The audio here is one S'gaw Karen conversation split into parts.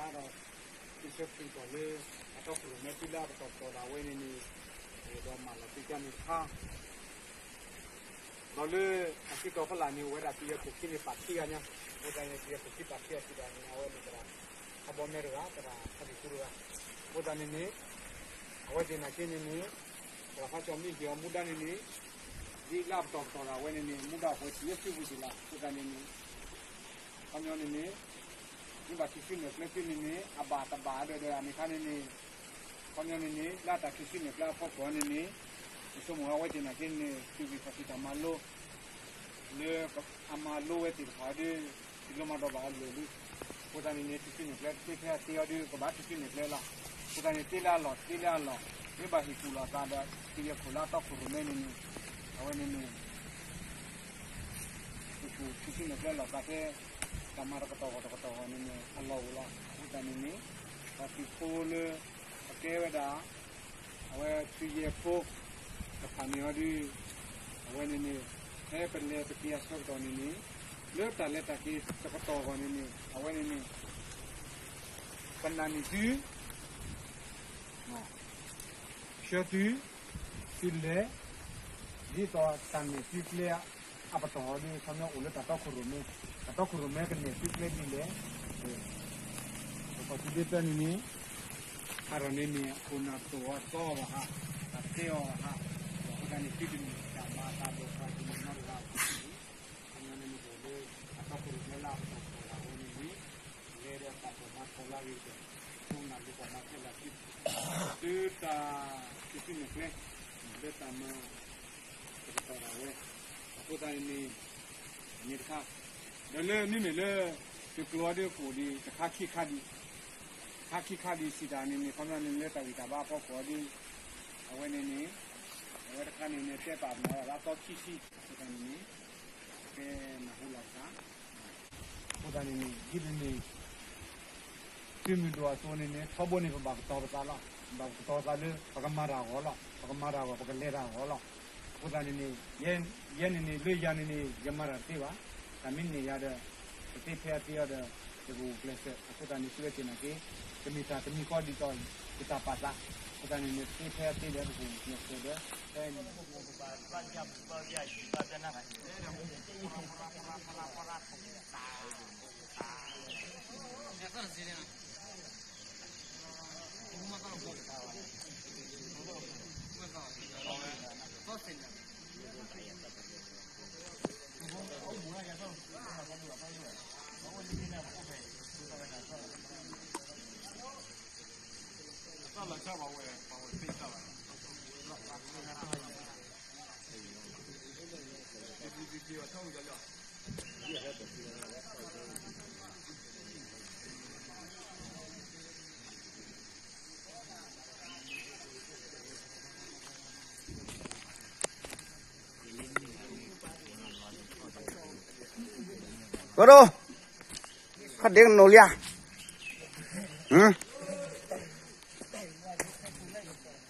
ဒီး ယ့ၣ်ၡူးခရံာ်ဒီးလၢ အတီခိၣ်ရိၣ်မဲသုလၢအပတီၢ်ပတီၢ်ဒၣ်ဝဲန့ၣ်န့ၣ် ဒီးမၤလီၤသုကန့ၣ်တခါ ဒီးလၢအစ့ၢ်ကီးဖီလာ်န့ၣ် အိၣ်ဝဲဒၣ်သုးယဲၢ်ခိၣ်ခံန့ၣ် ပာ်ထံဂၤညါ, အဃိသတးန့ၣ် သုးယဲၢ်ခိၣ်ခံပာ်ထံဂၤစံးဒၣ်န့ၣ် အဝဲန့ၣ်သရၣ် ထါဘီမဲတဂၤ သရၣ်ထါဘံၣ်ဃူတဂၤ, အဃိသတးန့ၣ်န့ၣ် အဝဲသ့ၣ်နာ်က့န့ၣ်န့ၣ် သရၣ်ဖါကၠီမ့ၢ်ဟ့ၣ်အီၤမူဒါန့ၣ်န့ၣ် ဒ်လၢအပတီၢ်ပတီၢ်ဒၣ်ဝဲန့ၣ်န့ၣ် မူဒါအိၣ်ပှဲၤထံၣ်လၢသုပူၤဒံးလီၤ. အဃိသတးန့ၣ်န့ၣ် ခီပညီန့ၣ်န့ၣ် မ့ၢ်ဘၣ်ခံဆံန့ၣ်ကျဲသ့န့ၣ်န့ၣ် အဘၣ်တဘၣ်ဒီးဒီးအန့ၣ်ခါန့ၣ်န့ၣ် ခီပညီန့ၣ်န့ၣ် လၢတၢ်ခံဆံန့ၣ်ကျဲအဖီခိၣ်န့ၣ်န့ၣ် ယဆိကမိၣ်အဝဲသ့ၣ်နာ်က့န့ၣ် သုးဂံၢ်ခီၣ်ထံးတၢ်မၤလိ လၢအမၤလိဝဲသ့ၣ်တဖၣ်ဒီး တလိၣ်မၤဒီးဘၣ်အလၢာ်လံ. အဃိသတးန့ၣ်န့ၣ် ခံဆံန့ၣ်ကျဲတသ့ဖဲအသ့အီၤဒီး ကဘၣ်ခံဆံန့ၣ်ကျဲလီၤ. အဃိသတးန့ၣ် သ့လၢအလီၢ် သ့လၢအလီၢ် မ့ၢ်ဘၣ်ဟ့ၣ်ကူၣ်လီၤသးဒီး သုးယဲၢ်ခိၣ်လၢအတီခိၣ်ရိၣ်မဲန့ၣ်န့ၣ် အဝဲန့ၣ်န့ၣ် ဟ့ၣ်ကူၣ်ခံဆံန့ၣ်ကျဲလီၤသးဖဲ တၢ်မၤတကတီၢ်ဂီၢ်တကတီၢ်ဂီၢ်န့ၣ်န့ၣ် အလီၢ်အိၣ်လီၤ. အဃိသတးန့ၣ်န့ၣ် ပှၤသုးဖိလၢ အကဲဝဲဒၣ် အဝဲသုးယဲၢ်ဖိ တဖၣ်န့ၣ်အီၤဒီး အဝဲန့ၣ်န့ၣ် ဖဲပလဲၤပက့ၤအဆၢကတီၢ်န့ၣ်န့ၣ် လၢတၢ်လဲၤတၢ်က့ၤတကတီၢ်ဂီၢ်န့ၣ်န့ၣ် အဝဲန့ၣ်န့ၣ် ပနာ်န့ၢ်သု ဆှၢသု သုလဲၤ ဒ်သိးတၢ်နဲၣ်သုကျဲအပတီၢ်ဒီး ခီပညီအိၣ်လၢတၢ်တီခိၣ်ရိၣ်မဲ, တၢ်တီခိၣ်ရိၣ်မဲကနဲၣ်သုကျဲဒ်လဲၣ်, ပကီၢ်သူလ့ၤသၢန့ၣ်န့ၣ် အါထီၣ်န့ၣ်န့ၣ် ခိၣ်နၢ်သိၣ်အီၤသီအီၤဘၣ်ဟး, တၢ်တသ့အီၤဘၣ်ဟး, အဃိသတးန့ၣ် သုတမ့ၢ်တၢ်မၤတၢ်ဒီးပှၤကညီတဂၤအပူၤန့ၣ် ခီပညီန့ၣ်န့ၣ် အိၣ်လၢအတီခိၣ်ရိၣ်မဲလၢအပတီၢ်ပတီၢ်ဒၣ်ဝဲန့ၣ်န့ၣ် လဲၤဒီးတၢ်ဒိၣ်မၤထီၣ်လၢအဂ့ၤကတၢၢ်, ခိၣ်နၢ်ဒိၣ်ထီၣ်မၤထဲလၢာ်သု တုၤတၢ်ခံဆံန့ၣ်ကျဲ လၢတၢ်မၤ တကတီၢ်ဒၣ်ဝဲ, အဃိသတးန့ၣ်န့ၣ် အန့ၣ်တခါ, ဒီးလၢမ့မ့ၢ်လၢ သုးကျိၤအီၤဒ်ကအိၣ်ဒံး တခါခံခါဒံး, တခါခံခါဒံးစံးတၢ်န့ၣ်န့ၣ် ခီပညီန့ၣ်လၢတၢ်ဂံၢ်တၢ်ဘါအဖီခိၣ်အီၤဒ် အဝဲန့ၣ်န့ၣ် အဝဲတခါန့ၣ်န့ၣ် တဲပာ်ပနီၣ်ဝဲဒၣ်လၢအသီခံဆံ, အဃိသတးန့ၣ်န့ၣ် ကဲနၢ်ဟူလီၤသး အဃိသတးန့ၣ်န့ၣ် ဒ်န့ၣ်န့ၣ် သုးမုၢ်ဒိၣ်အသိးန့ၣ်န့ၣ် ထီဘိန့ၣ် ပဘၣ်ကတီၤပသးလီၤ. ပဘၣ်ကတီၤပသးလၢ ပကမၤတၢ်အဂီၢ်လီၤ. ပကမၤတၢ်အဂီၢ် ပကလဲၤတၢ်အဂီၢ်လီၤ. အဃိသတးန့ၣ်န့ၣ် ယဲန့ၣ်န့ၣ် လၢယၤန့ၣ်န့ၣ် ယမၤတၢ်တသ့ဘၣ်. တၢ်မ့ၢ်န့ၢ်ယၤဒီး ပသ့ဖဲအသ့အီၤဒီး ယကဂုာ်ကျဲးစၢး. အဃိသတးန့ၣ် သုဝဲသ့ၣ်နာ်က့ ကမ့ၢ်တၢ်တမံၤဃီဒ်သိး ယတၢ်ပာ်သး. အဃိသတးန့ၣ်န့ၣ် ပသ့ဖဲအသ့ဒီး ပကဂုာ်ကျဲးစၢးဒီး ဖဲန့ၣ် ကဒိ, ခီၣ်ဒ့ကနိးလံဧါ,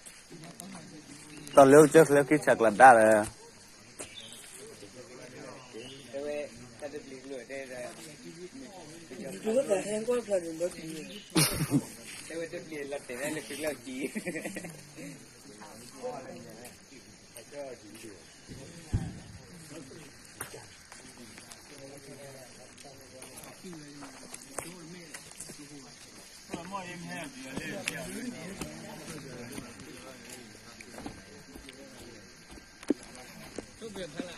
တီၢ်လၢကစၢၢ်ချၢက့ၤဆးကျးဒါလၢ တဲဝဲတပျံၤလီၤတဲာ်လၢကျုကျၢကံ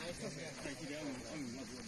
Thank you.